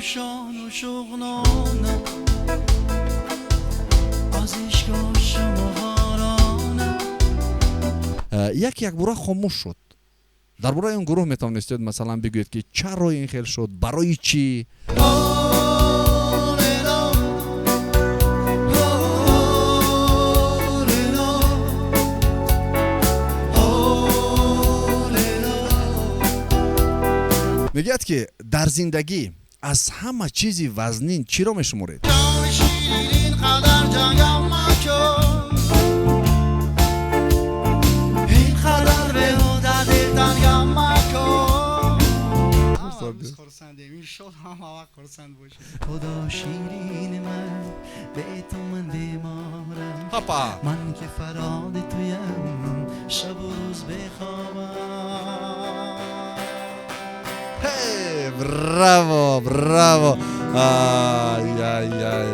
Хомӯшону шуғнонам, аз ишқу шумғоронам. Як якбора хомӯш шуд. Дар бораи он гурӯҳ метавонистед, масалан, бигӯед, ки чаро ин хел шуд, барои чӣ? Мегӯяд, ки дар зиндагӣ аз ҳама чизи вазнин чиро мешуморед? Ҷони ширин, қадар ҷангам макун, ин қадар беҳуда дилтангам макун. Хурсандем, иншолло ҳама вақт хурсанд бошем. Худо, ширини ман, бе ту ман беморам. Ҳапа. Ман ки фароди туям, шабу рӯз бехобам. Ҳей, браво, браво! Ай-ай-ай-ай.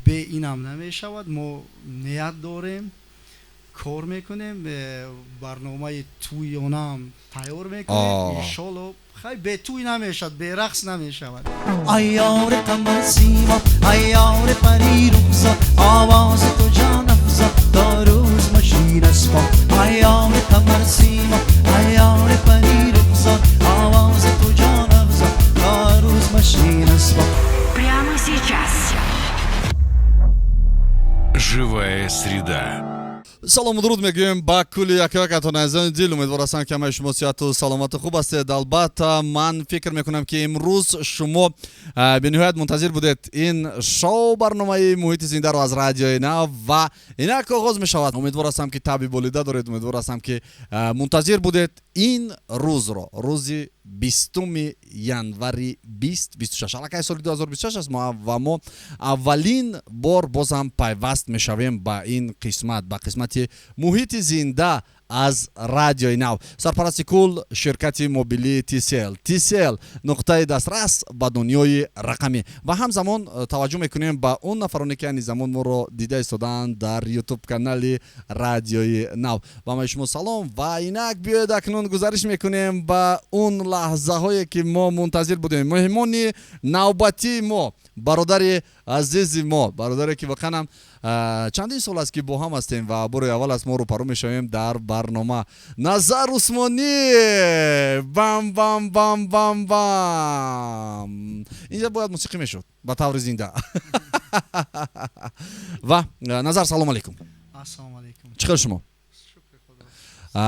Бе инам намешавад. Мо ният дорем, кор мекунем, барномаи тӯёнаам тайёр мекунем. Иншолло, хай, бе тӯй намешавад, бе рақс намешавад. Ай ёри қамарсимо, ай ёри парирӯза, овози ту ҷонафзо, то рӯз машин аспо. Ай ёри қамарсимо, ай ёри парирӯза, овози ту ҷонафзо, то рӯз машин аспо. Прямо сейчас. Живая среда. Салому дуруд мегӯем ба кулли якоякатон, азизони дил. Умедвор ҳастам, ки ҳамаи шумо сиҳату саломату хуб ҳастед. Албатта, ман фикр мекунам, ки имрӯз шумо бениҳоят мунтазир будед ин шоу барномаи Муҳити зиндаро аз Радиои Нав, ва инак оғоз мешавад. Умедвор ҳастам, ки табъи болида доред. Умедвор ҳастам, ки мунтазир будед ин рӯзро, рӯзи 20 январи 2026. Аллакай соли 2026 аст ва мо аввалин бор бозам пайваст мешавем ба ин қисмат, ба қисмати Муҳити зинда аз Радиои Нав. Сарпарасти кул ширкати мобилии Тисел. Тисел — нуқтаи дастрас ба дунёи рақамӣ. Ва ҳамзамон таваҷҷӯҳ мекунем ба он нафароне, ки айни замон моро дида истодаанд дар Ютуб канали Радиои Нав. Ба ҳамаи шумо салом. Ва инак биёед, акнун гузариш мекунем ба он лаҳзаҳое, ки мо мунтазир будем. Меҳмони навбатии мо, бародари азизи мо, бародаре, ки воқеан ҳам чандин сол аст, ки бо ҳам ҳастем ва бори аввал аст мо рӯпарӯ мешавем дар барнома. Назар Усмонӣ! Бам, бам, бам, бам, бам! Инҷа бояд мусиқӣ мешуд ба таври зинда. Ва Назар, салом алейкум! Ассалому алайкум. Чӣ хел шумо? Шукри Худо.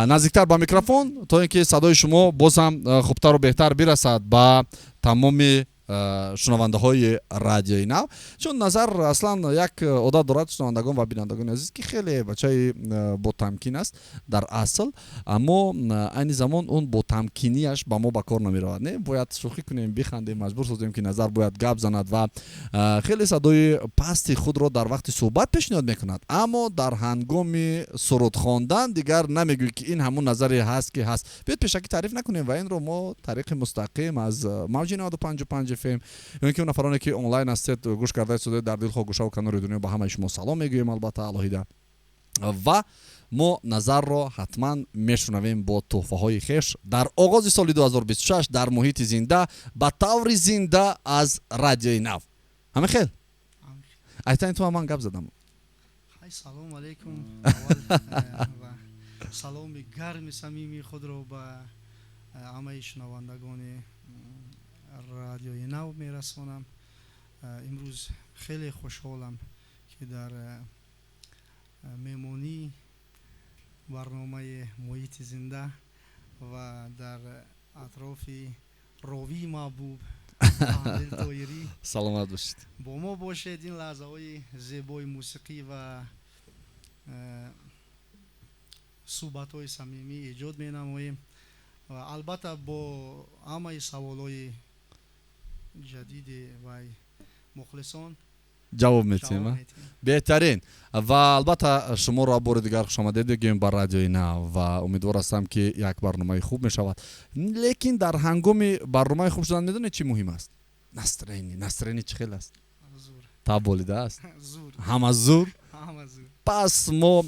Наздиктар ба микрофон, то ин ки садои шумо боз ҳам хубтару беҳтар бирасад ба тамоми шунавандаҳои Радиои Нав. Чун Назар аслан як одат дорад, шунавандагон ва бинандагони азиз, ки хеле бачаи ботамкин аст дар асл, аммо айни замон он ботамкинияш ба мо ба кор намеравад. Не, бояд шӯхӣ кунем, бихандем, маҷбур созем, ки Назар бояд гап занад ва хеле садои пасти худро дар вақти суҳбат пешниҳод мекунад, аммо дар ҳангоми суруд хондан дигар намегӯӣ, ки ин ҳамун Назаре ҳаст, ки ҳаст. Биёед, пешакӣ таъриф накунем ва инро мо тариқи мустақим аз мавҷи 95,5 FM ё ин ки он нафароне, ки онлайн ҳастед, гӯш карда истодед дар дилхоҳ гӯшаву канори дунё, ба ҳамаи шумо салом мегӯем, албатта, алоҳида. Ва мо Назарро ҳатман мешунавем бо тӯҳфаҳои хеш дар оғози соли 2026 дар Муҳити зинда, ба таври зинда аз Радиои Нав. Ҳамин хел, айтани ту ман гап задам. Хай, салому алайкум аввал, ва саломи гарми самимии худро ба ҳамаи шунавандагони Радиои Нав мерасонам. Имрӯз хеле хушҳолам, ки дар меҳмонии барномаи Муҳити зинда ва дар атрофи ровии маҳбуб Аҳмаддил Тоирӣ. Саломат бошед. Бо мо бошед, ин лаҳзаҳои зебои мусиқӣ ва суҳбатҳои самимӣ эҷод менамоем ва албатта бо ҳамаи саволҳои ҷадиди вай мухлисон ҷавоб метиҳем. Ҷавоб медиҳем. Беҳтарин. Ва албатта, шуморо бори дигар хушомадед мегӯем ба Радиои Нав ва умедвор ҳастам, ки як барномаи хуб мешавад. Лекин дар ҳангоми барномаи хуб шудан медонед, чӣ муҳим аст? Настроение. Настроение чӣ хел аст? Зур. Таб болида аст? Зур. Ҳама зур? Ҳама зур. Пас мо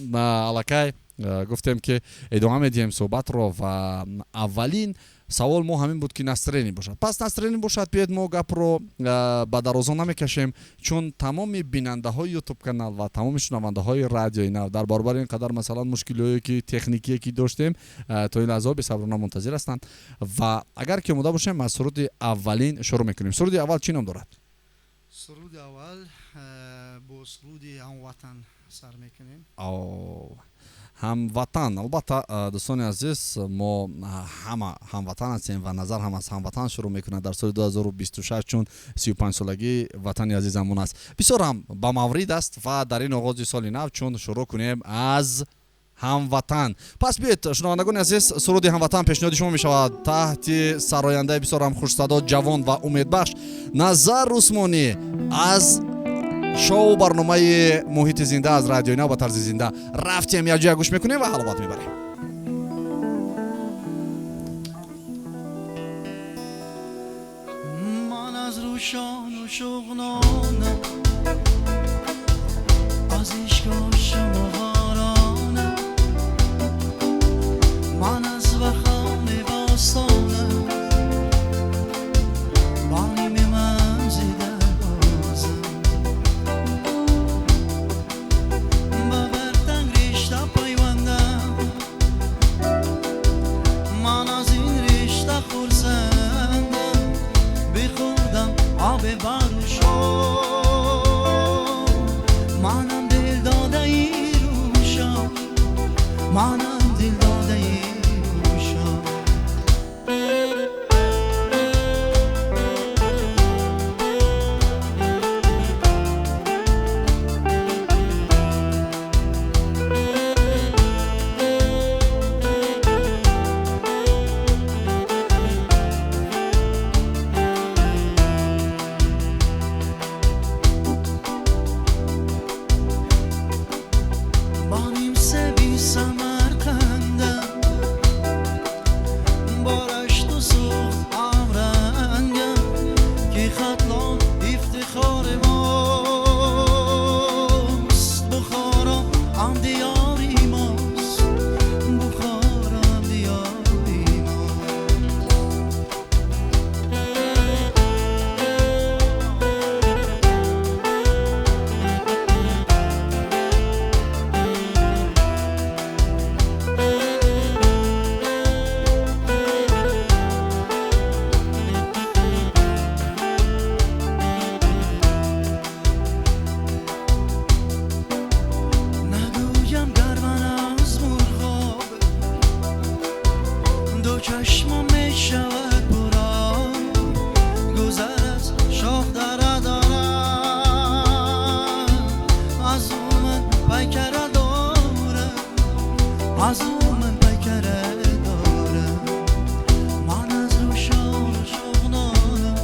аллакай гуфтем, ки идома медиҳем суҳбатро ва аввалин Савол мо ҳамин буд, ки настроение бошад. Пас настроение бошад, биёед мо гапро ба дарозо намекашем, чун тамоми бинандаҳои ютуб канал ва тамоми шунавандаҳои радиои нав дар баробари ин қадар, масалан, мушкилиҳое ки техникие ки доштем, то ин лаҳзаҳо бесаброна мунтазир ҳастанд. Ва агар ки омода бошем, аз суруди аввалин шурӯъ мекунем. Суруди аввал чӣ ном дорад? Суруди аввал бо суруди Ҳамватан сар мекунем. Ҳамватан. Албатта, дӯстони азиз, мо ҳама ҳамватан ҳастем ва Назар ҳам аз ҳамватан шурӯъ мекунад дар соли 2026, чун 35-солагии ватани азизамон аст. Бисёр ҳам ба маврид аст ва дар ин оғози соли нав чун шурӯъ кунем аз Ҳамватан. Пас биёед, шунавандагони азиз, суруди Ҳамватан пешниҳоди шумо мешавад таҳти сарояндаи бисёр ҳам хушсадо, ҷавон ва умедбахш Назар Усмонӣ аз шоу барномаи Муҳити зинда аз Радиои Нав ба тарзи зинда. Рафтем, якҷоя гӯш мекунем ва ҳаловат мебарем. Ман аз Рӯшону Шуғнонам, аз Ишкошуму Ғоронам, ман аз Вахони бостонам, бо ними ман зи дарвозам, ба бартанг ришта пайвандам, ман аз ин ришта хурсандам, бихӯрдам оби Барушо, манам дилдодаи Рӯшо, манам дилдодаи Рӯшо. Бо нимсаби Самарқандам, бо Рашту Суғд ҳамрангам, ки Хатлон ифтихори мост, Бухоро ҳам диёри мост, Бухоро ҳам диёри мост. Нагӯям гар ман аз мурғоб, ду чашмам мешавад пуроб, гузар аз шох дара дорам, аз ӯ ман пайкара дорам, аз ӯ ман пайкара дорам. Ман аз Рӯшону Шуғнонам,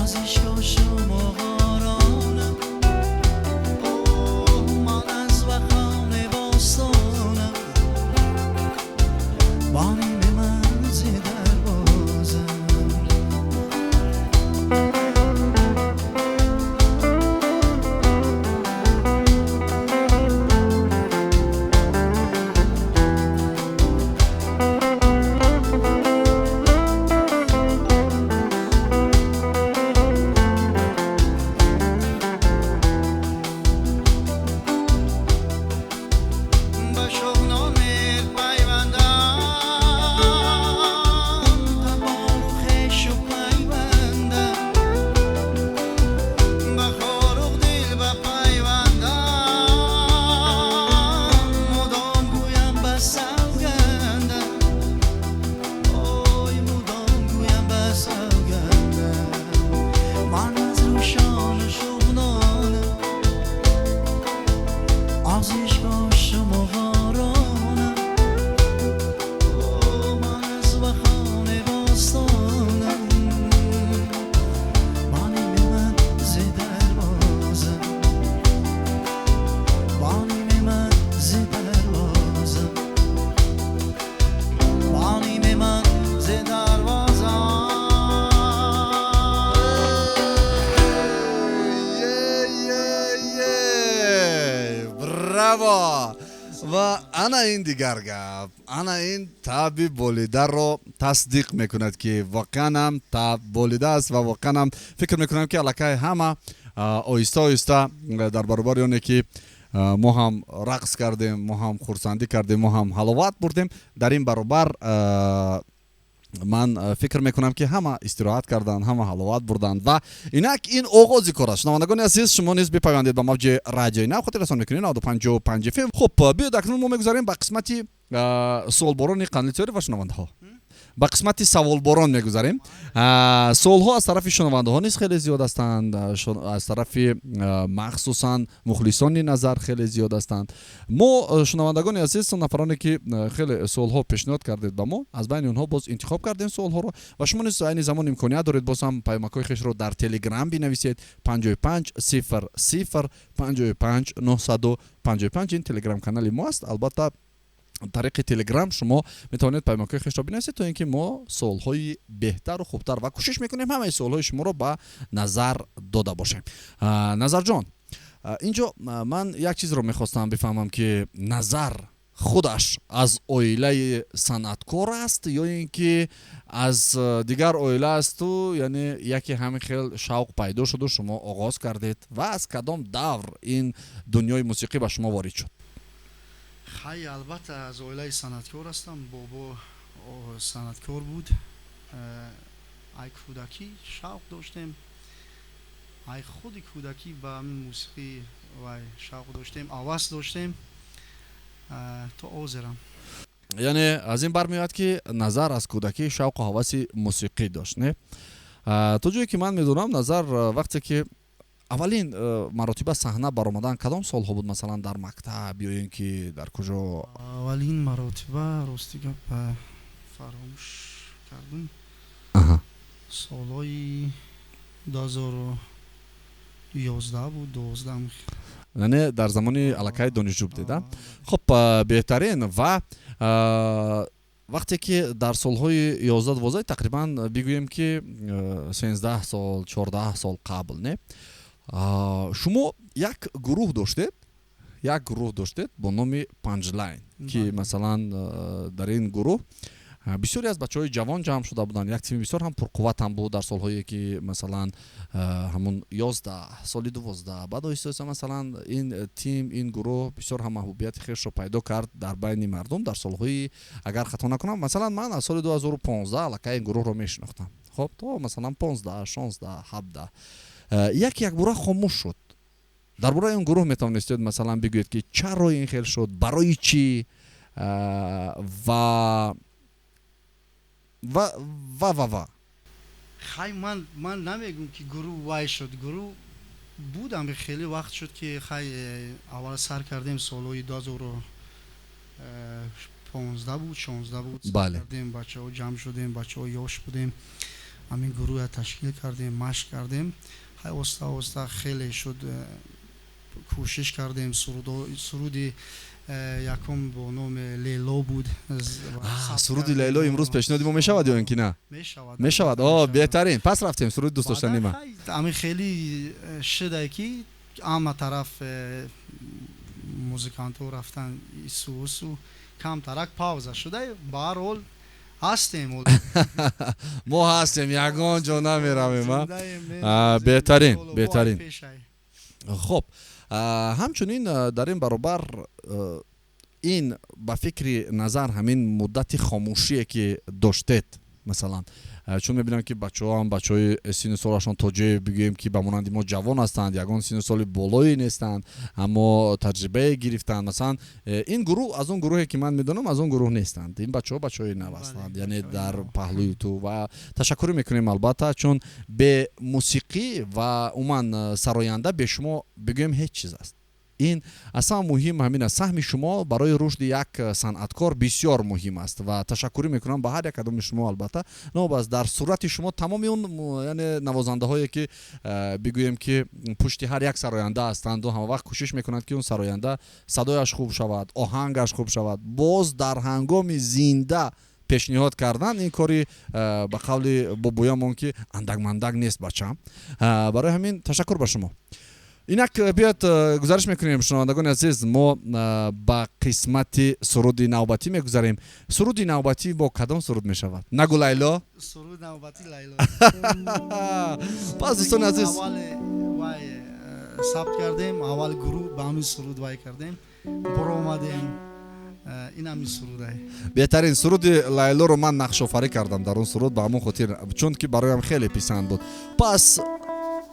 аз Ишкошуму Ғоронам, ман аз Вахони бостонам, бо ними ман зи дарвозам. Ба Шуғнон мепайвандам, табору хешу пайвандам, ба Хоруғ дил бапайвандам, мудом гӯям ба савгандам, ой, мудом гӯям ба савгандам. Ман аз Рӯшону Шуғнонам, аз Ишкошуму Ғоронам, ман аз Вахони бостонам, бо ними ман зи дарвозам, бо ними ман зи дарвозам, бо ними ман зи дарвозам. Браво! Ва ана ин дигар гап, ана ин таби болидаро тасдиқ мекунад, ки воқеан ҳам таб болида аст. Ва воқеан ҳам фикр мекунам, ки аллакай ҳама оҳиста оҳиста дар баробари оне ки мо ҳам рақс кардем, мо ҳам хурсандӣ кардем, мо ҳам ҳаловат бурдем, дар ин баробар ман фикр мекунам, ки ҳама истироҳат карданд, ҳама ҳаловат бурданд. Ва инак ин оғози кор аст. Шунавандагони азиз, шумо низ бипайвандед ба мавҷи радиои Нав, хотиррасон мекунем, 95,5 FM. Хуб, биёед, акнун мо мегузарем ба қисмати суолборони Қанлитёри ва шунавандаҳо, ба қисмати саволборон мегузарем. Суолҳо аз тарафи шунавандаҳо низ хеле зиёд ҳастанд, аз тарафи махсусан мухлисони Назар хеле зиёд ҳастанд. Мо, шунавандагони азиз, нафароне ки хеле суолҳо пешниҳод кардед ба мо, аз байни онҳо боз интихоб кардем суолҳоро. Ва шумо низ айни замон имконият доред, боз ҳам паёмакҳои хешро дар Телеграм бинависед: 55 00 55 955. Ин Телеграм канали мо аст. Албатта, тариқи Телеграм шумо метавонед паёмакҳои хешро бинависед, то ин ки мо суолҳои беҳтару хубтар, ва кӯшиш мекунем ҳамаи суолҳои шуморо ба Назар дода бошем. Назарҷон, инҷо ман як чизро мехостам бифаҳмам, ки Назар худаш аз оилаи санъаткор аст ё ин ки аз дигар оила асту, яъне яке ҳамин хел шавқ пайдо шуду шумо оғоз кардед? Ва аз кадом давр ин дунёи мусиқӣ ба шумо ворид шуд? Хай, албатта, аз оилаи санъаткор ҳастам. Бобо санъаткор буд. Ай кӯдакӣ шавқ доштем, ай худи кӯдакӣ ба ҳамин мусиқӣ вай шавқ доштем, ҳавас доштем, то ҳозирам. Яъне аз ин бармеояд, ки Назар аз кӯдакӣ шавқу ҳаваси мусиқӣ дошт, не? То ҷое ки ман медонам, Назар, вақте ки аввалин маротиба саҳна баромадан кадом солҳо буд, масалан, дар мактаб ё ин ки дар куҷо? Аввалин маротиба, рости гап, фаромӯш кардум. Солҳои 2011 буд, 12. Яъне дар замони аллакай донишҷӯ будед, а? Хуб, беҳтарин. Ва вақте ки дар солҳои 11, 12, тақрибан бигӯем ки 13 сол, 14 сол қабл, не, шумо як гурӯҳ доштед бо номи Панҷлайн, ки масалан дар ин гурӯҳ бисёре аз бачаҳои ҷавон ҷамъ шуда буданд. Як тими бисёр ҳам пурқувват ҳам буд дар солҳое ки масалан ҳамун 11 соли, 12. Баъд оҳиста оҳиста масалан ин тим, ин гурӯҳ бисёр ҳам маҳбубияти хешро пайдо кард дар байни мардум. Дар солҳои, агар хато накунам, масалан, ман аз соли 2015 аллакай ин гурӯҳро мешинохтам. Хоб, то масалан 15, 16, 17 як якбора хомӯш шуд. Дар бораи он гурӯҳ метавонистед, масалан, бигӯед, ки чаро ин хел шуд, барои чӣ ва? Хай, ман намегӯм, ки гурӯҳ вай шуд. Гурӯҳ буд, ами хеле вақт шуд, ки хай, аввал сар кардем, солҳои 2015 буд, 16 буд. Кардем, бачаҳо ҷамъ шудем, бачаҳо ёш будем, ҳамин гурӯҳа ташкил кардем, машқ кардем. Хай, оста оста хеле шуд, кӯшиш кардем. Суруди якум бо номи Лейло буд. Суруди Лейло имрӯз пешниҳоди мо мешавад ё ин ки на? Мешавад. Мешавад. О, беҳтарин. Пас рафтем, суруди дӯстдоштанӣ ма. Ҳамин хеле шуда, ки ҳама тараф музикантҳо рафтан ису усу, камтарак пауза шуда. Ба ҳар ҳол ҳастем. Мо ҳастем, ягон ҷо намеравем. Беҳтарин, беҳтарин. Хуб, ҳамчунин дар ин баробар ин ба фикри Назар ҳамин муддати хомӯшие ки доштед, масалан, чун мебинам, ки бачаҳоам бачаҳои сину солашон то ҷое бигӯем, ки ба монанди мо ҷавон ҳастанд, ягон сину соли болое нестанд, аммо таҷрибае гирифтанд. Масалан, ин гурӯҳ аз он гурӯҳе ки ман медонам, аз он гурӯҳ нестанд. Ин бачаҳо бачаҳои нав ҳастанд, яъне дар паҳлӯи ту. Ва ташаккурӣ мекунем, албатта, чун бе мусиқӣ ва умуман сароянда бе шумо бигӯем ҳеҷ чиз аст. Ин аз ҳама муҳим ҳамин аст. Саҳми шумо барои рушди як санъаткор бисёр муҳим аст ва ташаккурӣ мекунам ба ҳар як кадоми шумо. Албатта, нобаст дар сурати шумо тамоми он, яъне навозандаҳое ки бигӯем, ки пушти ҳар як сароянда ҳастанду ҳамавақт кӯшиш мекунанд, ки он сароянда садояш хуб шавад, оҳангаш хуб шавад, боз дар ҳангоми зинда пешниҳод кардан, ин кори ба қавли бобоямон, ки андак-мандак нест, бачам. Барои ҳамин ташаккур ба шумо. Инак биёд гузариш мекунем, шунавандагони азиз, мо ба қисмати суруди навбатӣ мегузарем. Суруди навбатӣ бо кадом суруд мешавад? Нагу, Лайло. Суруди навбатӣ Лайло. Пас, дӯстони азиз, аввали вай сабт кардем, аввал гурӯҳ ба ҳамин суруд вай кардем, баромадем, ин ҳамин сурудае. Беҳтарин суруди Лайлоро ман нақшофарӣ кардам дар он суруд, ба ҳамон хотир, чунки бароям хеле писанд буд. Пас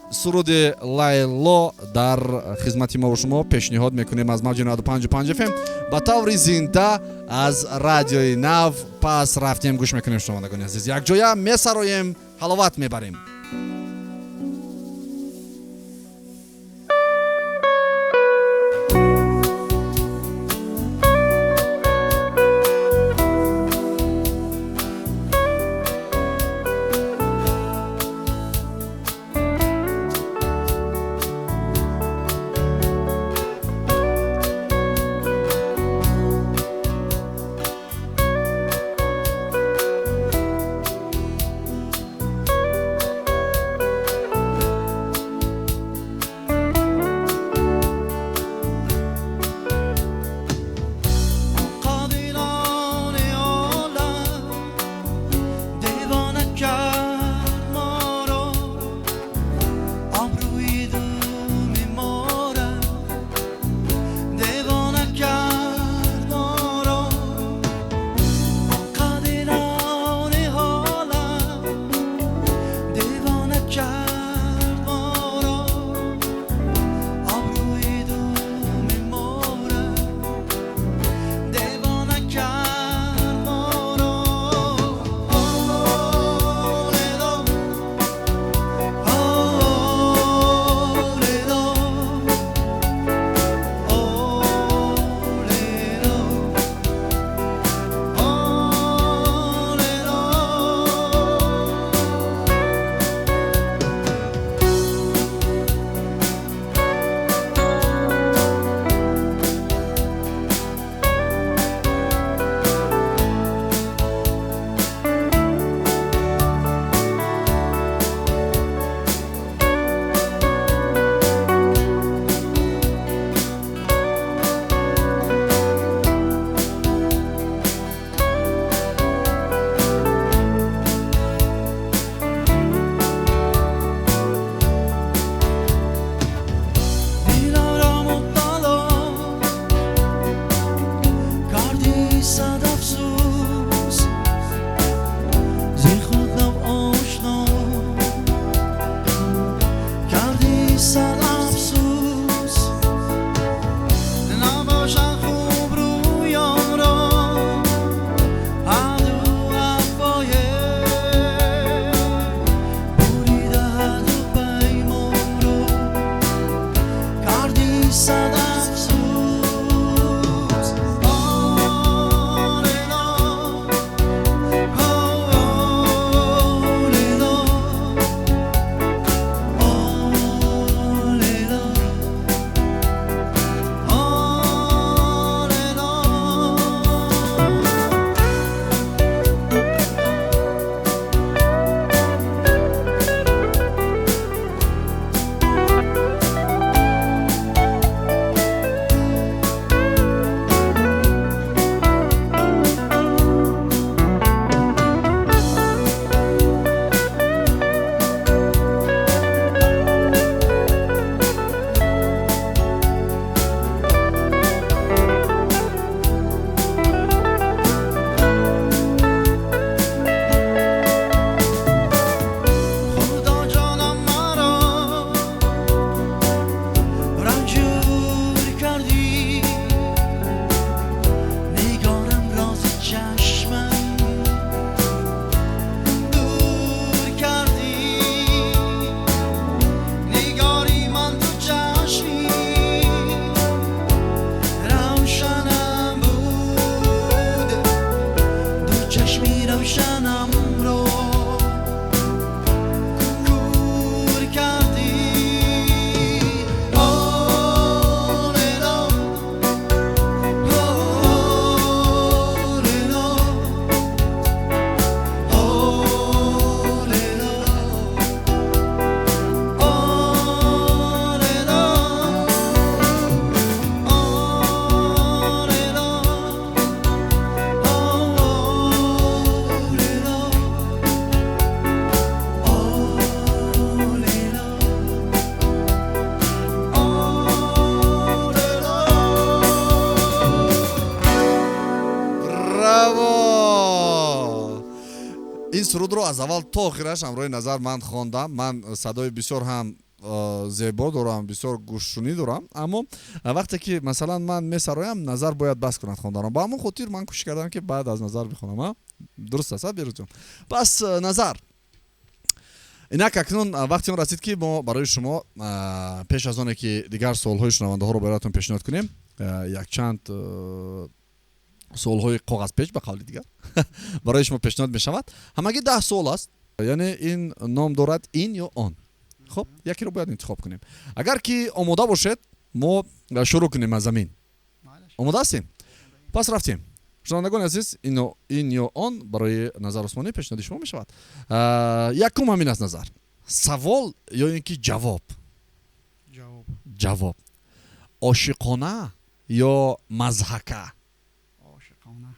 суруди Лайло дар хизмати мо шумо пешниҳод мекунем аз мавҷи 95,5 фм ба таври зинда аз Радиои Нав. Пас рафтем, гӯш мекунем, шунавандагони азиз, якҷоя месароем, ҳаловат мебарем. Сурудро аз аввал то охираш ҳамроҳи Назар ман хондам. Ман садои бисёр ҳам зебо дорам, бисёр гӯшшунӣ дорам, аммо вақте ки, масалан, ман месароям, Назар бояд бас кунад хонданро. Ба ҳамон хотир ман кӯшиш кардам, ки баъд аз Назар бихонам. Дуруст аст, Берӯзҷон? Пас, Назар, инак акнун вақти он расид, ки мо барои шумо, пеш аз оне ки дигар суолҳои шунавандаҳоро бароятон пешниҳод кунем, якчанд суолҳои коғазпеч, ба қавли дигар, барои шумо пешниҳод мешавад. Ҳамагӣ 10 суол аст, яъне ин ном дорад «ин ё он». Хуб, якеро бояд интихоб кунем. Агар ки омода бошед, мо шурӯъ кунем аз замин. Омода ҳастем? Пас рафтем. Шунавандагони азиз, «ин ё он» барои Назар Усмонӣ пешниҳоди шумо мешавад. Якум ҳамин аст, Назар: савол ё ин ки ҷавоб? Ҷавоб. Ҷавоб. Ошиқона ё мазҳака? Ошиқона.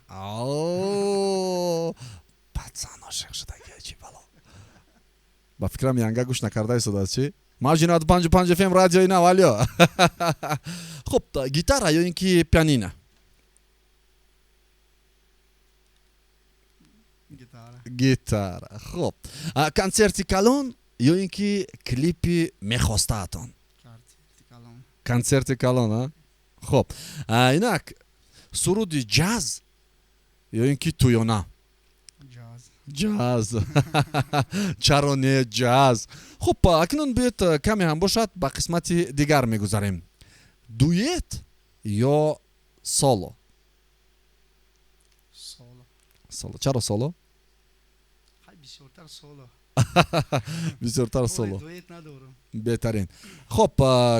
Пацан ошиқ шудаги, чӣ бало! Ба фикрам, янга гӯш накарда истодааст. Чӣ, мавҷи 95,5 фм, Радиои Нав. Алё. Хуб, гитара ё ин ки пианина? Гитара. Гитара. Хуб, консерти калон ё ин ки клипи мехостаатон? Консерти калон. Консерти калон, а? Хуб, инак суруди ҷаз ё ин ки тӯёна? Ҷаз. Ҷаз. Чаро не ҷаз? Хуб, акнун биёед, каме ҳам бошад, ба қисмати дигар мегузарем. Дуэт ё соло? Соло. Соло. Чаро соло? Хай, бисёртар соло. Бисёртар соло. Дуэт надорам. Беҳтарин. Хуб,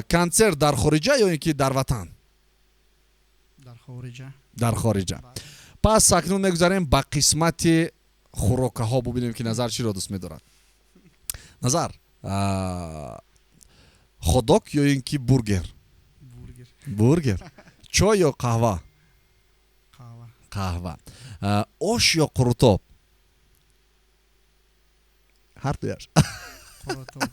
консерт дар хориҷа ё ин ки дар ватан? Дар хориҷа. Дар хориҷа. Пас акнун мегузарем ба қисмати хӯрокаҳо, бубинем, ки Назар чиро дӯст медорад. Назар, хот-дог ё ин ки бургер? Бургер. Бургер. Чой ё қаҳва? Қаҳва. Қаҳва. Ош ё қурутоб? Ҳардуяш. Қурутоб.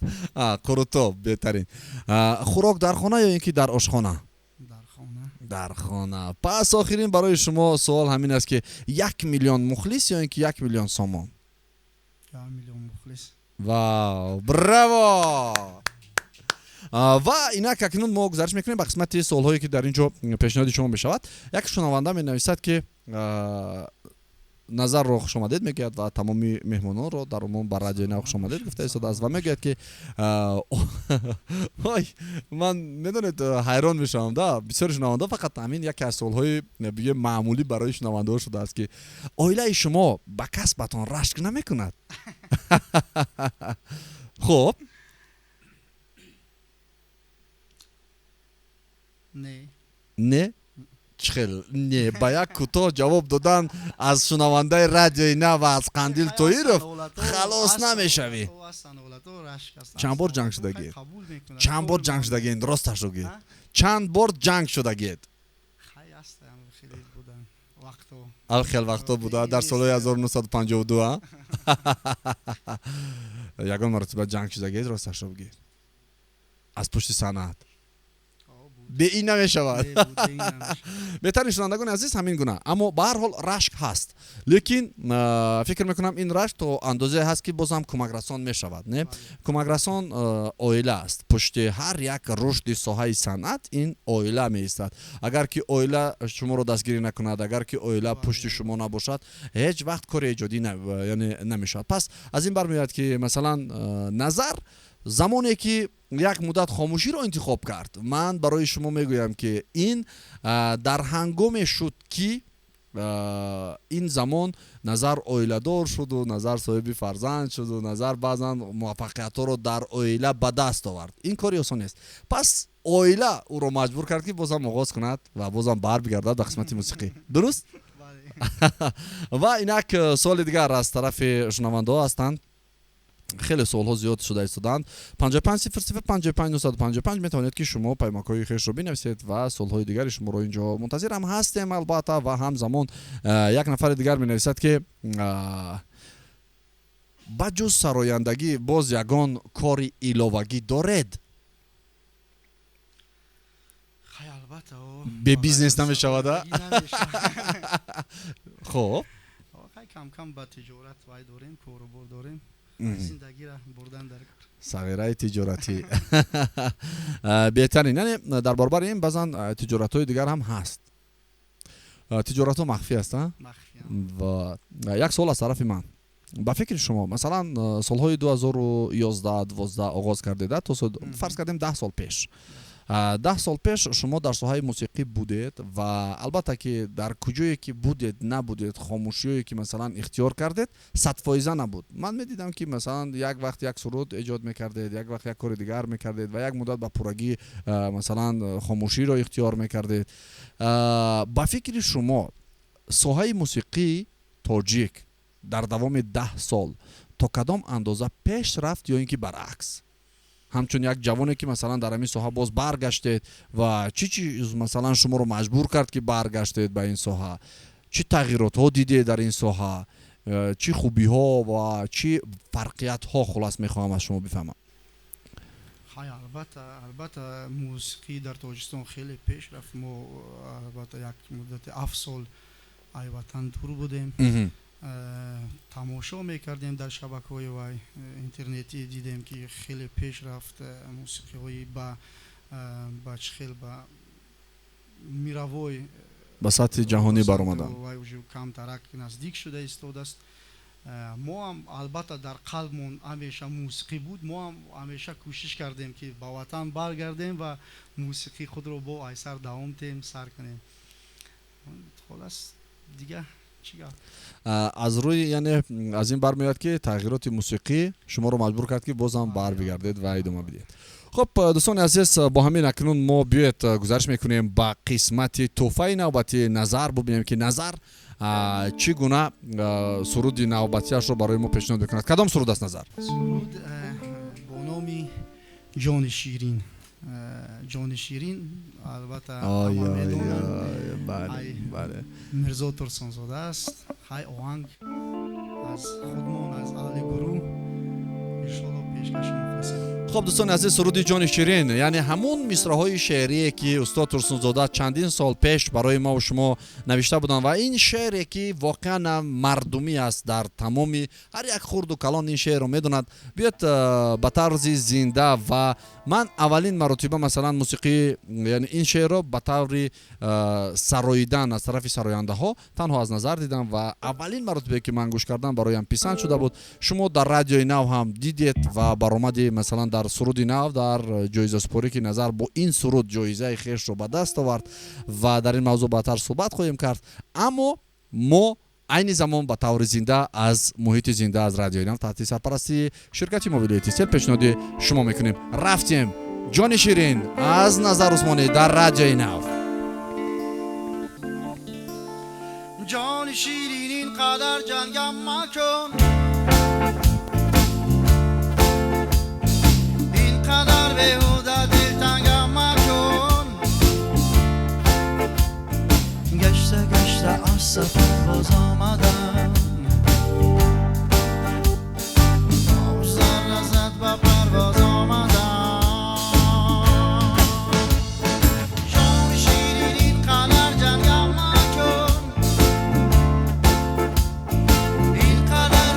Қурутоб беҳтарин. Хӯрок дар хона ё ин ки дар ошхона? Дар хона. Дар хона. Пас охирин барои шумо суол ҳамин аст, ки 1 миллион мухлис ё ин ки 1 миллион сомон? 1 миллион мухлис. Вау, браво! Ва инак акнун мо гузариш мекунем ба қисмати суолҳое, ки дар ин ҷо пешниҳоди шумо мешавад. Як шунаванда менависад, ки Назарро хушомадед мегӯяд ва тамоми меҳмононро дар умум ба Радиои Нав хушомадед гуфта истодааст ва мегӯяд, ки ой, ман, медонед, ҳайрон мешавам да, бисёри шунавандаҳо фақат ҳамин яке аз суолҳои, бигӯем, маъмулӣ барои шунавандаҳо шудааст, ки оилаи шумо ба касбатон рашк намекунад? Хуб. Не. Не? Чӣ хел не? Ба як кӯтоҳ ҷавоб додан аз шунавандаи Радиои Нав ва аз Қандил Тоиров халос намешавӣ. Чанд бор ҷанг шудагед? Чанд бор ҷанг шудагед, росташро гӯед? Чанд бор ҷанг шудагед? Хел вақтҳо буда, дар солҳои 1952 ягон маротиба ҷанг шудагед? Росташро бигӯед, аз пушти санъат бе ин намешавад. Беҳтарин. Шунавандагони азиз, ҳамин гуна. Аммо ба ҳар ҳол рашк ҳаст, лекин фикр мекунам, ин рашк то андозае ҳаст, ки боз ҳам кӯмакрасон мешавад. Не, кӯмакрасон оила аст. Пушти ҳар як рушди соҳаи санъат ин оила меистад. Агар ки оила шуморо дастгирӣ накунад, агар ки оила пушти шумо набошад, ҳеҷ вақт кори эҷодӣ яъне намешавад. Пас аз ин бармеояд, ки масалан, Назар замоне ки як муддат хомӯширо интихоб кард, ман барои шумо мегӯям, ки ин дар ҳангоме шуд, ки ин замон Назар оиладор шуду Назар соҳиби фарзанд шуду Назар баъзан муваффақиятҳоро дар оила ба даст овард. Ин кори осон нест. Пас оила ӯро маҷбур кард, ки бозам оғоз кунад ва бозам барбигардад ба қисмати мусиқӣ. Дуруст. Ва инак суоли дигар аз тарафи шунавандаҳо ҳастанд. Хеле суолҳо зиёд шуда истодаанд. 55 00 55 955 метавонед, ки шумо паймакҳои хешро бинависед ва суолҳои дигари шуморо инҷо мунтазирам ҳастем, албатта. Ва ҳамзамон як нафари дигар менависад, ки ба ҷуз сарояндагӣ боз ягон кори иловагӣ доред? Бе бизнес намешавада. Хуб. Кам кам ба тиҷорат вай дорем, корубор дорем, зиндагиро бурдан дар кор. Сағираи тиҷоратӣ беҳтарин. Яъне дар баробари ин баъзан тиҷоратҳои дигар ҳам ҳаст. Тиҷоратҳо махфӣ аст, ва як суол аз тарафи ман. Ба фикри шумо, масалан, солҳои 2011 12 оғоз кардед, то фарз кардем 10 сол пеш. 10 сол пеш шумо дар соҳаи мусиқӣ будед ва албатта ки дар куҷое ки будед набудед, хомӯшиое ки масалан ихтиёр кардед 100% набуд. Ман медидам ки масалан як вақт як суруд эҷод мекардед, як вақт як кори дигар мекардед ва як муддат ба пуррагӣ масалан хомӯширо ихтиёр мекардед. Ба фикри шумо соҳаи мусиқии тоҷик дар давоми 10 сол то кадом андоза пеш рафт ё ин ки баръакс? Ҳамчун як ҷавоне ки масалан дар ҳамин соҳа боз баргаштед ва чӣ чиз масалан шуморо маҷбур кард ки баргаштед ба ин соҳа? Чӣ тағйиротҳо дидед дар ин соҳа? Чӣ хубиҳо ва чӣ фарқиятҳо? Хулас мехоҳам аз шумо бифаҳмам. Хай, албатта мусиқӣ дар Тоҷикистон хеле пеш рафт. Мо албатта як муддати 7 сол ай ватан дур будем. Тамошо мекардем дар шабакаҳои вай интернетӣ, дидем ки хеле пеш рафт мусиқиҳои ба чӣ хел ба мировой ба сатҳи ҷаҳонӣ баромаданд. Вай уже камтарак наздик шуда истодааст. Мо ҳам албатта дар қалбмон ҳамеша мусиқӣ буд. Мо ҳам ҳамеша кӯшиш кардем ки ба ватан баргардем ва мусиқии худро бо айсар давом диҳем, сар кунем. Холас дига аз рӯи, яъне аз ин бармеояд ки тағйироти мусиқӣ шуморо маҷбур кард ки бозам барбигардед ва идома бидиҳед. Хуб, дӯстони азиз, бо ҳамин акнун мо биёед гузариш мекунем ба қисмати тӯҳфаи навбатии Назар. Бубинем ки Назар чӣ гуна суруди навбатиашро барои мо пешниҳод мекунад. Кадом суруд аст, Назар? Суруд бо номи Ҷони Ширин. Ҷони Ширин албатта ҳама медонанд, Мирзо Турсунзода аст. Хай оҳанг аз худмон, аз аҳли гурӯҳ, иншоалло пешкаши мухлисем. Хуб, дӯстони азиз, суруди Ҷони Ширин, яъне ҳамун мисраҳои шеърие ки устод Турсунзода чандин сол пеш барои мо ва шумо навишта буданд ва ин шеъре ки воқеан мардумӣ аст, дар тамоми ҳар як хурду калон ин шеърро медонад. Биёед ба тарзи зинда ва ман аввалин маротиба масалан мусиқӣ, яъне ин шеърро ба таври сароидан аз тарафи сарояндаҳо танҳо аз назар дидам ва аввалин маротибе ки ман гӯш кардам бароям писанд шуда буд. Шумо дар радиои нав ҳам дидед ва баромади масалан дар суруди нав дар ҷоизасупорӣ ки Назар бо ин суруд ҷоизаи хешро ба даст овард ва дар ин мавзӯъ баъдтар суҳбат хоҳем кард. Аммо мо айни замон ба таври зинда аз муҳити зинда аз радиои нав таҳти сарпарастии ширкати мобилии Тисел пешниҳоди шумо мекунем. Рафтем, Ҷони Ширин аз Назар Усмонӣ дар радиои нав. Ҷони Ширин, ин қадар ҷангам макун, қадар беҳуда дилтангам макун. Гашта гашта аз сафар боз омадам, зарра зад ба парвоз омадам. Ҷони Ширин, ин қадар ҷангам макун, ин қадар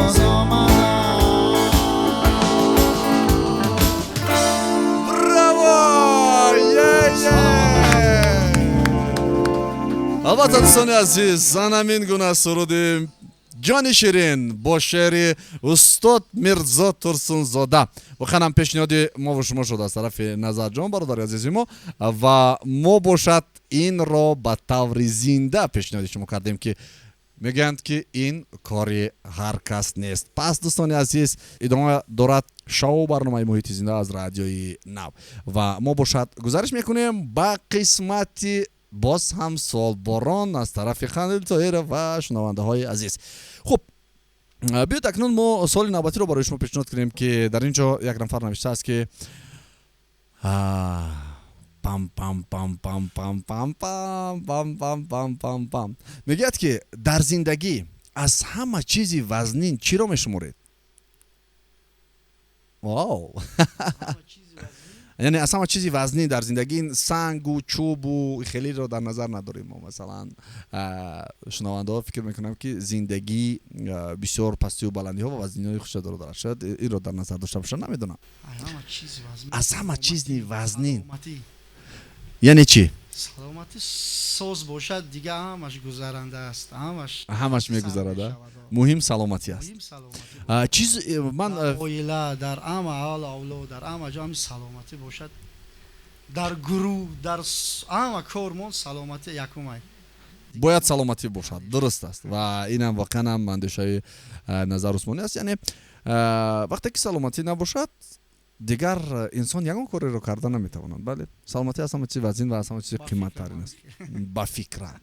Боз омадам. Браво! Е-е! Албатта, дӯстони азиз, занамин гуна суруди «Ҷони ширин» бо шеъри устод Мирзо Турсунзода воқеан ҳам пешниҳоди мову шумо шуд аз тарафи Назарҷон, бародари азизи мо, ва мо бошад инро ба таври зинда пешниҳоди шумо кардем, ки мегӯянд, ки ин кори ҳар кас нест. Пас, дӯстони азиз, идома дорад шоу барномаи «Муҳити зинда» аз Радиои Нав ва мо бошад гузариш мекунем ба қисмати боз ҳам суолборон аз тарафи Хандил Тоҳиров ва шунавандаҳои азиз. Хуб, биёед, акнун мо суоли навбатиро барои шумо пешниҳод кунем, ки дар ин ҷо як нафар навиштааст, ки пам пам пам пам пам пам пам пам пам пам пам пам, мегӯяд, ки дар зиндагӣ аз ҳама чизи вазнин чиро мешуморед? Вау! Яъне аз ҳама чизи вазнин дар зиндагӣ, ин сангу чӯбу хелиро дар назар надорем мо. Масалан, шунавандаҳо фикр мекунам, ки зиндагӣ бисёр пастию баландиҳо ва вазниҳои худша дорад. Шояд инро дар назар дошта бошад, намедонам. Аз ҳама чизи вазнин яъне чӣ? Саломатӣ соз бошад, дига ҳамаш гузаранда аст, ҳамаш. Ҳамаш мегузарад. Муҳим саломатӣ аст. Чиз э, ман оила, дар ҳама аҳл, авлод, дар ҳама ҷо ҳами саломатӣ бошад, дар гурӯҳ, дар ҳама кормон саломатӣ якумай. Бояд саломатӣ бошад, дуруст аст, ва инам воқеан ҳам андешаи Назар Усмонӣ аст. Яъне вақте ки саломатӣ набошад, дигар инсон ягон кореро карда наметавонад. Бале, саломатӣ аз ҳама чизи вазин ва аз ҳама чизи қиматтарин аст, ба фикрам.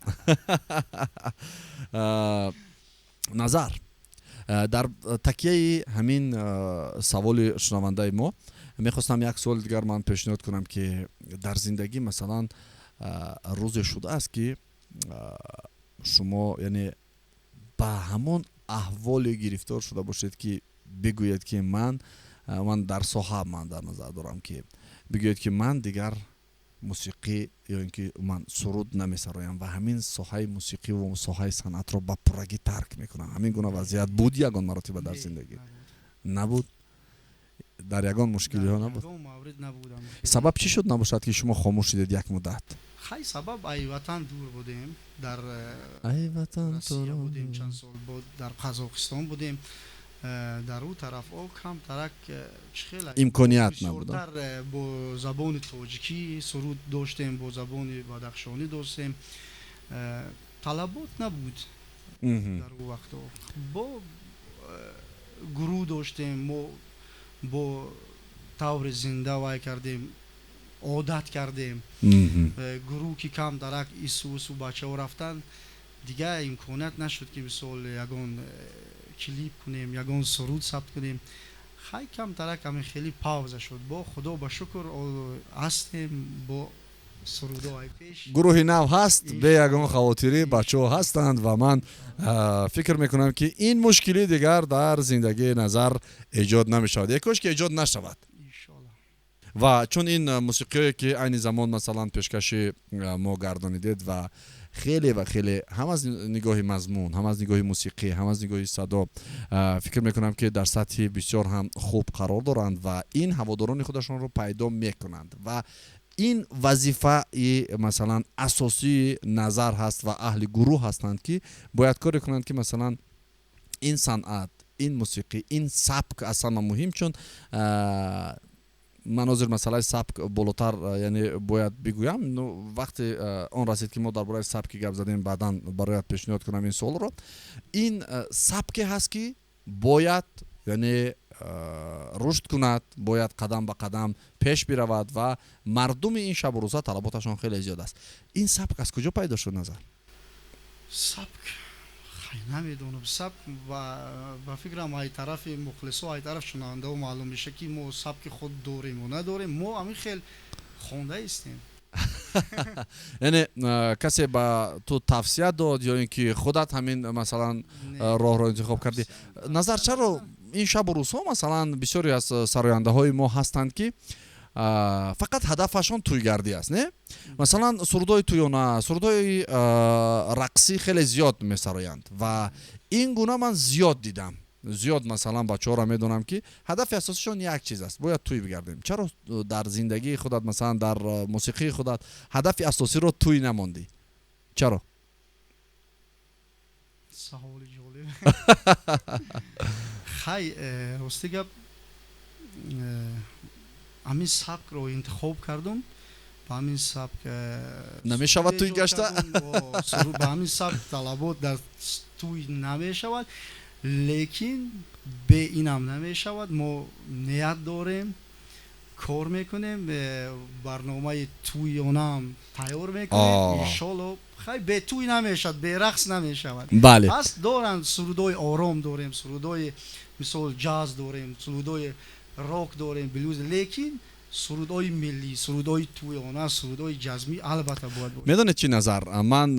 Назар, дар такияи ҳамин саволи шунавандаи мо мехостам як суоли дигар ман пешниҳод кунам, ки дар зиндагӣ, масалан, рӯзе шудааст, ки шумо, яъне, ба ҳамон аҳволе гирифтор шуда бошед, ки бигӯед, ки ман дар соҳа, ман дар назар дорам, ки бигӯед, ки ман дигар мусиқӣ ё ин ки ман суруд намесароям ва ҳамин соҳаи мусиқӣ ва соҳаи санъатро ба пуррагӣ тарк мекунам? Ҳамин гуна вазъият буд ягон маротиба дар зиндагӣ? Набуд? Дар ягон мушкилиҳо набуд? Сабаб чӣ шуд, набошад, ки шумо хомӯш шудед як муддат? Хай, сабаб ай ватан дур будем, дар ай ватан Россия будем чанд сол, дар Қазоқистон будем. Дар ӯ тараф о камтарак чӣ хел Имконият набуд. Бо забони тоҷикӣ суруд доштем, бо забони бадахшонӣ доштем, талабот набуд дар ӯ вақто. Бо гурӯҳ доштем мо, бо таври зинда вай кардем, одат кардем. Гурӯҳ ки кам дарак ису усу бачаҳо рафтанд, дигар имконият нашуд, ки мисол ягон клип кунем, ягон суруд сабт кунем. Хай, камтарак ҳамин хеле пауза шуд. Бо худо ба шукр ҳастем бо сурудои пеш. Гурӯҳи нав ҳаст, бе ягон хавотирӣ бачаҳо ҳастанд ва ман фикр мекунам, ки ин мушкилӣ дигар дар зиндагии Назар эҷод намешавад. Е кош ки эҷод нашавад. Ва чун ин мусиқиҳое, ки айни замон, масалан, пешкаши мо гардонидед ва хеле ва хеле ҳам аз нигоҳи мазмун, ҳам аз нигоҳи мусиқӣ, ҳам аз нигоҳи садо, фикр мекунам, ки дар сатҳи бисёр ҳам хуб қарор доранд ва ин ҳаводорони худашонро пайдо мекунанд. Ва ин вазифаи, масалан, асосии Назар ҳаст ва аҳли гурӯҳ ҳастанд, ки бояд коре кунанд, ки, масалан, ин санъат, ин мусиқӣ, ин сабк аз ҳама муҳим, чун ман ҳозир масъалаи сабк болотар, яъне, бояд бигӯям. Ну, вақте он расид, ки мо дар бораи сабки гап задем, баъдан барояд пешниҳод кунам ин суолро. Ин сабке ҳаст, ки бояд, яъне, рушд кунад, бояд қадам ба қадам пеш биравад ва мардуми ин шабу рӯза талаботашон хеле зиёд аст. Ин сабк аз куҷо пайдо шуд, Назар? Сабк, намедонам, сабк ба фикрам ай тарафи мухлисо, ай тараф шунавандао маълум меша, ки мо сабки худ дориму надорем. Мо ҳамин хел хондаистем. Яъне касе ба ту тавсия дод ё ин ки худат ҳамин, масалан, роҳро интихоб кардӣ, Назар? Чаро ин шабу рӯзҳо, масалан, бисёре аз сарояндаҳои мо ҳастанд, ки фақат ҳадафашон тӯйгардӣ аст, не? Масалан, сурудҳои тӯёна, сурудҳои рақсӣ хеле зиёд месароянд ва ин гуна ман зиёд дидам. Зиёд, масалан, бачаҳоро медонам, ки ҳадафи асосишон як чиз аст: бояд тӯй бигардем. Чаро дар зиндагии худат, масалан, дар мусиқии худат ҳадафи асосиро тӯй намондӣ? Чаро? Саволи ҷолиб. Хай, рости гап, ҳамин сабкро интихоб кардум, ба ҳамин сабк намешавад тӯй гашта. Ба ҳамин сабк талабот дар тӯй намешавад, лекин бе инам намешавад. Мо ният дорем, кор мекунем, барномаи тӯёнаам тайёр мекунем, иншолло. Хай, бе тӯй намешавад, бе рақс намешавад. Ҳаст, доранд, сурудҳои ором дорем, сурудҳои мисол ҷаз дорем, сурудҳои рок дорем, блюз, лекин сурудҳои миллӣ, сурудҳои тӯёна, сурудҳои ҷазмӣ албатта бояд бошад. Медонед чӣ, Назар, ман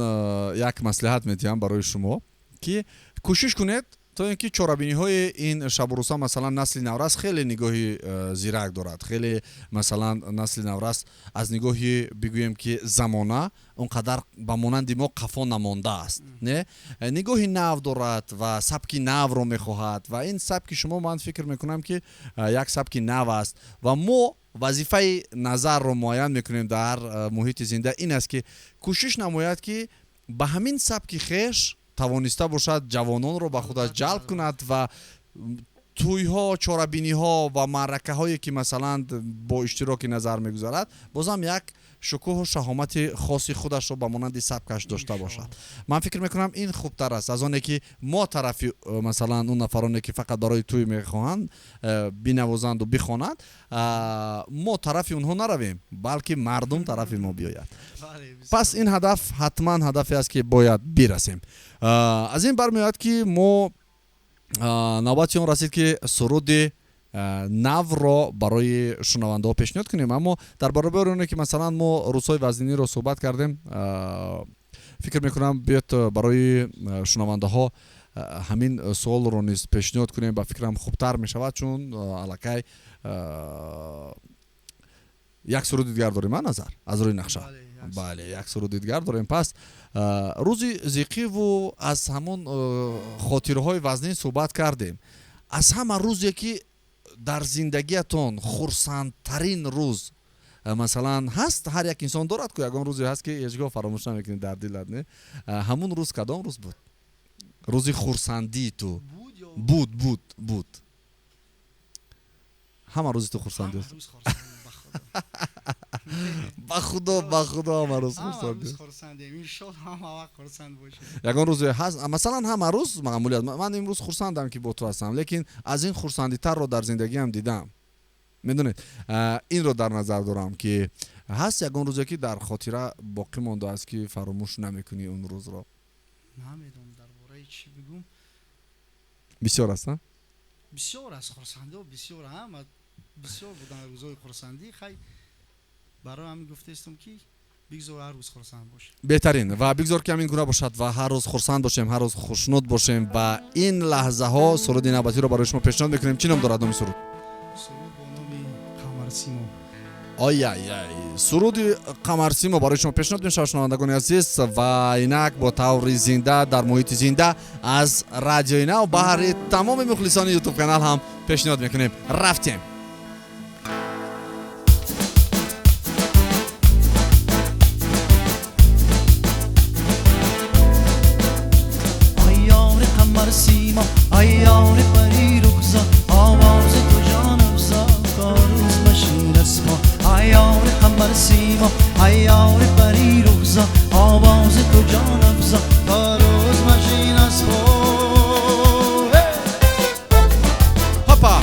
як маслиҳат медиҳам барои шумо, ки кӯшиш кунед, то ин ки чорабиниҳои ин шабурӯса, масалан, насли наврас хеле нигоҳи зирак дорад, хеле, масалан, насли наврас аз нигоҳи, бигӯем ки, замона он қадар ба монанди мо қафо намондааст, не, нигоҳи нав дорад ва сабки навро мехоҳад. Ва ин сабки шумо, ман фикр мекунам, ки як сабки нав аст ва мо вазифаи Назарро муайян мекунем дар муҳити зинда ин аст, ки кӯшиш намояд, ки ба ҳамин сабки хеш тавониста бошад ҷавононро ба худаш ҷалб кунад ва тӯйҳо, чорабиниҳо ва маъракаҳое, ки, масалан, бо иштироки Назар мегузарад, бозам як шукӯҳу шаҳомати хоси худашро ба монанди сабкаш дошта бошад. Ман фикр мекунам, ин хубтар аст аз оне ки мо тарафи, масалан, он нафароне, ки фақат барои тӯй мехоҳанд бинавозанду бихонанд, мо тарафи онҳо наравем, балки мардум тарафи мо биёяд. Пас ин ҳадаф ҳатман ҳадафе аст, ки бояд бирасем. Аз ин бармеояд, ки мо навбати он расид, ки суруди навро барои шунавандаҳо пешниҳод кунем. Аммо дар баробари оне ки, масалан, мо рӯзҳои вазниниро суҳбат кардем, фикр мекунам, биёд барои шунавандаҳо ҳамин суолро низ пешниҳод кунем. Ба фикрам, хубтар мешавад, чун аллакай як суруди дигар дорем, а, Назар, аз рӯи нақша? Бале, як суруди дигар дорем. Пас рӯзи зиқиву аз ҳамон хотираҳои вазнин суҳбат кардем. Аз ҳама рӯзе, ки дар зиндагиятон хурсандтарин рӯз, масалан, ҳаст, ҳар як инсон дорад ку ягон рӯзе ҳаст, ки ҳеҷ гоҳ фаромӯш намекунӣ дар дилат, не? Ҳамун рӯз кадом рӯз буд, рӯзи хурсандии ту буд? Буд, ҳама рӯзи ту хурсандӣ. Ба худо, ба худо, ҳама рӯз. Ягон рӯзе ҳаст, масалан, ҳама рӯз маъмулият. Ман имрӯз хурсандам, ки бо ту ҳастам, лекин аз ин хурсандитарро дар зиндагиам дидам, медонед, инро дар назар дорам, ки ҳаст ягон рӯзе, ки дар хотира боқӣ мондааст, ки фаромӯш намекунӣ он рӯзро? Намедонам, дар бораи чӣ бигӯм. Бисёр аст? Бисёр аст, хурсандиҳо бисёр, ҳама бисёр буданд рӯзҳои хурсандӣ. Хай, барои ҳамин гуфтаистам, ки бигзор ҳар рӯз хурсанд бошем. Беҳтарин, ва бигзор, ки ҳамин гуна бошад ва ҳар рӯз хурсанд бошем, ҳар рӯз хушнуд бошем. Ва ин лаҳзаҳо суруди навбатиро барои шумо пешниҳод мекунем. Чӣ ном дорад номи суруд? Суруд бо номи Қамарсимо. Ой-ай, суруди Қамарсимо барои шумо пешниҳод мешавад, шунавандагони азиз, ва инак бо таври зинда, дар муҳити зинда аз Радиои Нав баҳри тамоми мухлисони Ютуб канал ҳам пешниҳод мекунем. Рафтем. Симо, ай ёри пари рухза, овози ту ҷонафзо, то рӯз машин асмо. Ай ёри қамар симо, ай ёри пари рухза, овози ту ҷонафзо, то рӯз машин асмо. Хопа!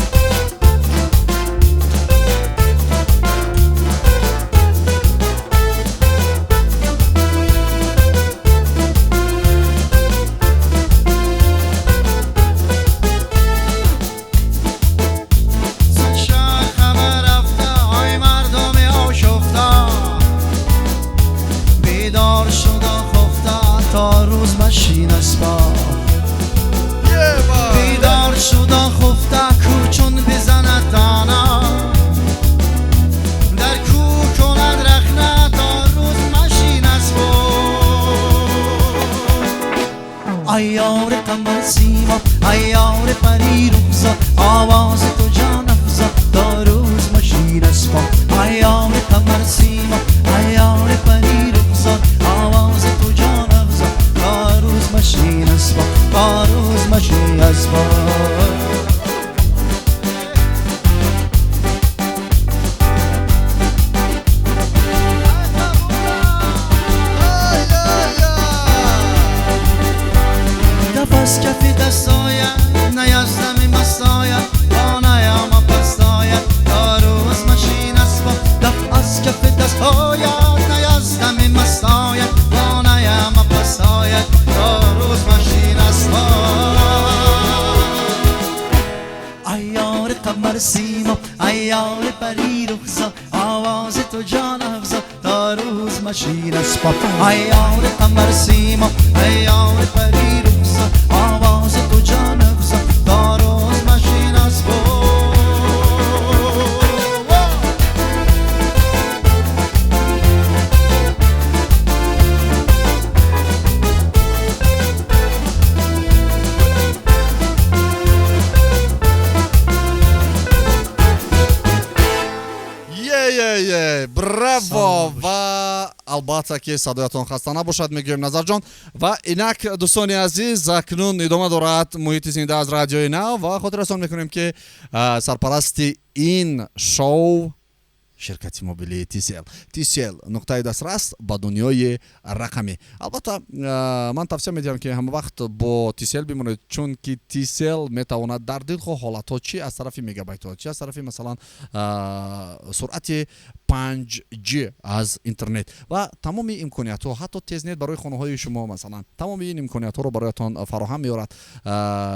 افزا، آواز تو جان افزا، تا روز مشین از پا. ایار قمر سیما، ایار پری رخسار، آواز تو جان افزا، تا روز مشین از پا، تا روز مشین از پا. از کف دست آید، نیازدم مست آید، با نیام پست آید، تا روز مشین از پا. دف از کف دست آید، نیازدم مست آید، با نیام پست آید، تا روز مشین از پا. ایار قمر سیما، ایار پری رخسار، آواز تو جان افزا، تا روز مشین از پا. ایار قمر سیما، ایار پری رخسار، آواز تو جان افزا، تا روز مشین از پا. Браво! Ва албатта ки садоятон хаста набошад, мегӯем Назарҷон. Ва инак дӯстони азиз, акнун идома дорад муҳити зинда аз радиои нав ва хотиррасон мекунем ки сарпарасти ин шоу ширкати мобилии TCL. TCL нуқтаи дастрас ба дунёи рақамӣ. Албатта ман тавсия медиҳам ки ҳама вақт бо TCL бимонед, чунки TCL метавонад дар дилхоҳ ҳолатҳо, чи аз тарафи мегабайтҳо, чи аз тарафи масалан суръати 5G аз интернет ва тамоми имкониятҳо, ҳатто тезнет барои хонаҳои шумо, масалан тамоми ин имкониятҳоро бароятон фароҳам меорад.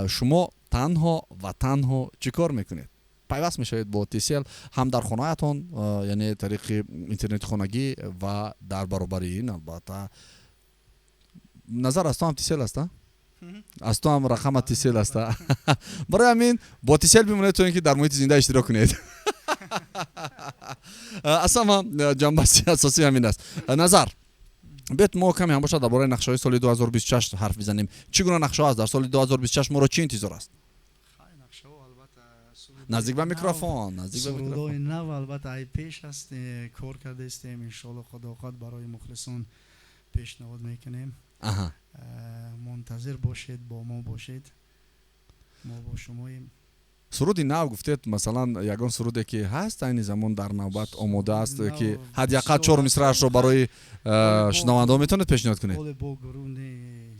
Шумо танҳо ва танҳо чӣ кор мекунед? Пайваст мешавед бо TCL ҳам дар хонаатон, яъне тариқи интернети хонагӣ, ва дар баробари ин албатта Назар, аз ту ҳам TCL аст, аз ту ҳам рақама TCL аст. Барои ҳамин бо TCL бимонед то ин ки дар муҳити зинда иштирок кунед. Аслан ҷанбаси асосӣ ҳамин аст. Назар, биёед мо каме ҳам бошад дар бораи нақшаҳои соли 2026 ҳарф бизанем. Чӣ гуна нақшаҳо аст дар соли 2026, моро чӣ интизор аст? Наздик ба микрофон, наздик ба микрофон. Сурудои нав албатта ай пеш аст, кор кардаистем, иншоалло худо хоҳад барои мухлисон пешниҳод мекунем. Мунтазир бошед, бо мо бошед, мо бо шумоем. Суруди нав гуфтед, масалан ягон суруде ки ҳаст айни замон дар навбат омода аст ки ҳадди ақал 4 мисраашро барои шунавандаҳо метавонед пешниҳод кунед?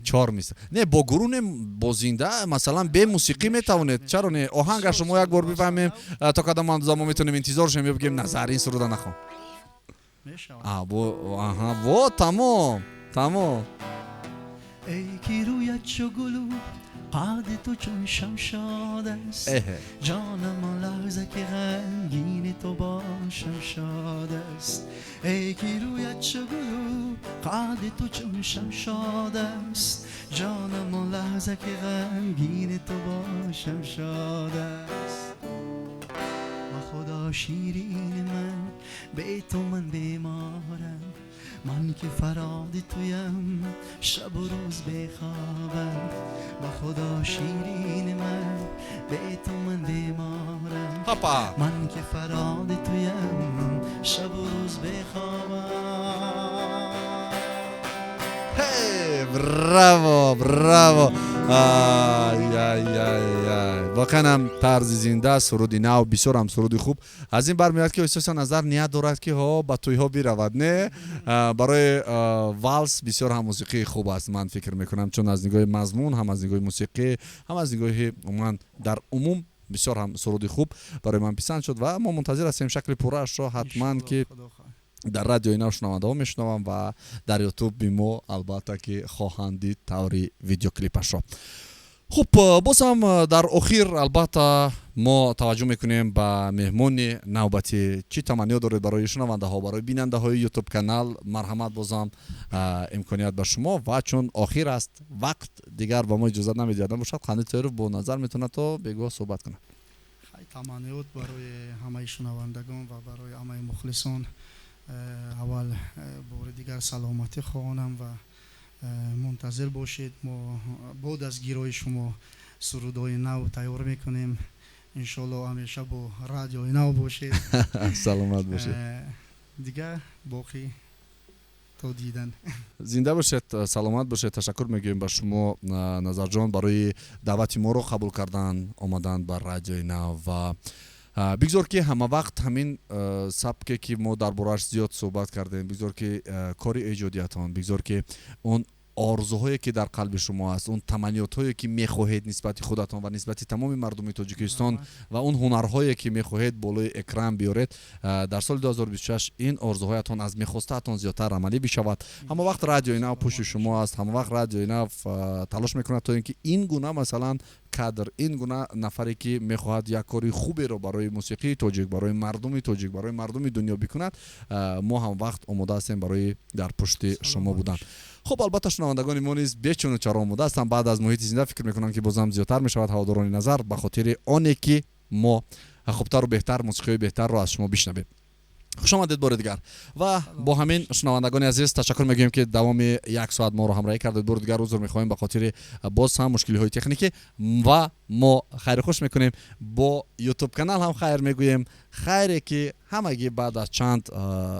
4 мисра. Не, бо гурӯҳ не, бо зинда, масалан бе мусиқӣ метавонед. Чаро не? Оҳангашро мо як бор бифаҳмем, то кадом андоза мо метавонем интизор шавем ё бигӯем Назар ин суруда нахон. Аҳа, во, тамом, тамом. Эй ки рӯят чу гулу, қад ту чун шамшод аст, ҷонам он лаҳза ки ғамгини ту бошам шод аст. Эй ки рӯят чу гулу, қад ту чун шамшод аст, ҷонам он лаҳза ки ғамгини ту бошам шод аст. Ба худо ширини ман, бе ту ман беморам, ман ки фароди туям, шабу рӯз бехобам. Ба худо ширини ман, бе ту ман беморам, ман ки фароди туям, шабу рӯз бехобам. Браво, браво! Ай-ай-ай-ай. Воқеан ҳам тарзи зинда, суруди нав, бисёр ҳам суруди хуб. Аз ин бармеояд ки эҳсосан Назар ният дорад ки ҳо ба тӯйҳо биравад, не? Барои валс бисёр ҳам мусиқии хуб аст, ман фикр мекунам, чун аз нигоҳи мазмун, ҳам аз нигоҳи мусиқӣ, ҳам аз нигоҳи умуман дар умум бисёр ҳам суруди хуб барои ман писанд шуд ва мо мунтазир ҳастем шакли пурраашро ҳатман ки дар радиои нав шунавандаҳо мешунавам ва дар ютуби мо албатта ки хоҳанд дид таври видеоклипашро. Хуб, боз ҳам дар охир албатта мо таваҷҷӯҳ мекунем ба меҳмони навбатӣ. Чӣ таманниё доред барои шунавандаҳо, барои бинандаҳои ютуб канал? Марҳамат, бозам имконият ба шумо ва чун охир аст вақт дигар ба мо иҷозат намедиҳад, набошад Қандил Тоиров бо Назар метавонад то бегоҳ суҳбат кунад. Таманниёт барои ҳамаи шунавандагон ва барои ҳамаи мухлисон аввал бори дигар саломатӣ хоҳонам ва мунтазир бошед. Мо бо дастгирои шумо сурудҳои нав тайёр мекунем. Иншолло, ҳамеша бо Радиои Нав бошед. Саломат бошед. Дигар боқӣ то дидан. Зинда бошед, саломат бошед. Ташаккур мегӯем ба шумо, Назарҷон, барои даъвати моро қабул кардан, омадан ба Радиои Нав. Ва бигзор, ки ҳама вақт ҳамин сабке, ки мо дар борааш зиёд суҳбат кардем, бигзор, ки кори эҷодиятон, бигзор, ки он орзуҳое, ки дар қалби шумо аст, он таманниётҳое, ки мехоҳед нисбати худатон ва нисбати тамоми мардуми Тоҷикистон ва он ҳунарҳое, ки мехоҳед болои экран биёред, дар соли 2026 ин орзуҳоятон аз мехостаатон зиёдтар амалӣ бишавад. Ҳама вақт Радиои Нав пушти шумо аст, ҳама вақт Радиои Нав талош мекунад, то ин ки ин гуна, масалан, кадр, ин гуна нафаре, ки мехоҳад як кори хуберо барои мусиқии тоҷик, барои мардуми тоҷик, барои мардуми дунё бикунад, мо ҳам вақт омода ҳастем барои дар пушти шумо будан. Хуб, албатта, шунавандагони мо низ бечуну чаро омода ҳастанд. Баъд аз муҳити зинда фикр мекунам, ки бозам зиёдтар мешавад ҳаводорони Назар, ба хотири оне ки мо хубтару беҳтар, мусиқиҳои беҳтарро аз шумо бишнавем. Хуш омадед бори дигар. Ва бо ҳамин, шунавандагони азиз, ташаккур мегӯем, ки давоми як соат моро ҳамроҳӣ кардед. Бори дигар узр мехоҳем ба хотири боз ҳам мушкилиҳои техникӣ. Ва мо хайру хуш мекунем, бо Ютуб канал ҳам хайр мегӯем. Хайре, ки ҳамагӣ баъд аз чанд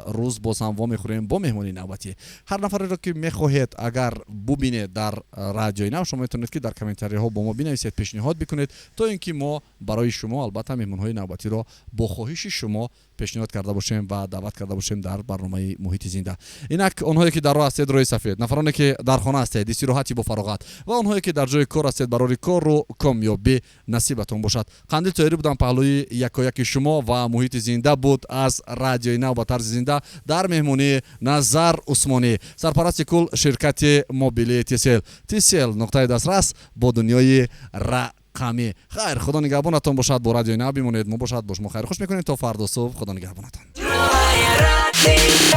рӯз боз ҳам вомехӯрем бо меҳмони навбатӣ. Ҳар нафареро, ки мехоҳед, агар бубинед дар Радиои Нав, шумо метавонед, ки дар комментариҳо бо мо бинависед, пешниҳод бикунед, то ин ки мо барои шумо, албатта, меҳмонҳои навбатиро бо хоҳиши шумо пешниҳод карда бошем ва даъват карда бошем дар барномаи муҳити зинда. Инак, онҳое, ки дар роҳ ҳастед, роҳи сафед, нафароне, ки дар хона ҳастед, истироҳати бо фароғат, ва онҳое, ки дар ҷои кор ҳастед, барори кору комёбӣ насибатон бошад. Қандил Тоирӣ будам паҳлӯи якояки шумо ва муҳити зинда буд аз Радиои Нав ба тарзи зинда дар меҳмонии Назар Усмонӣ. Сарпарасти кул ширкати мобилии Тисел. Тисел, нуқтаи дастрас бо дунёи рақамӣ. Хайр, Худо нигаҳбонатон бошад, бо Радиои Нав бимонед. Мо бошад бо шумо хайру хуш мекунем то фардо субҳ. Худо нигаҳбонатон. Радио.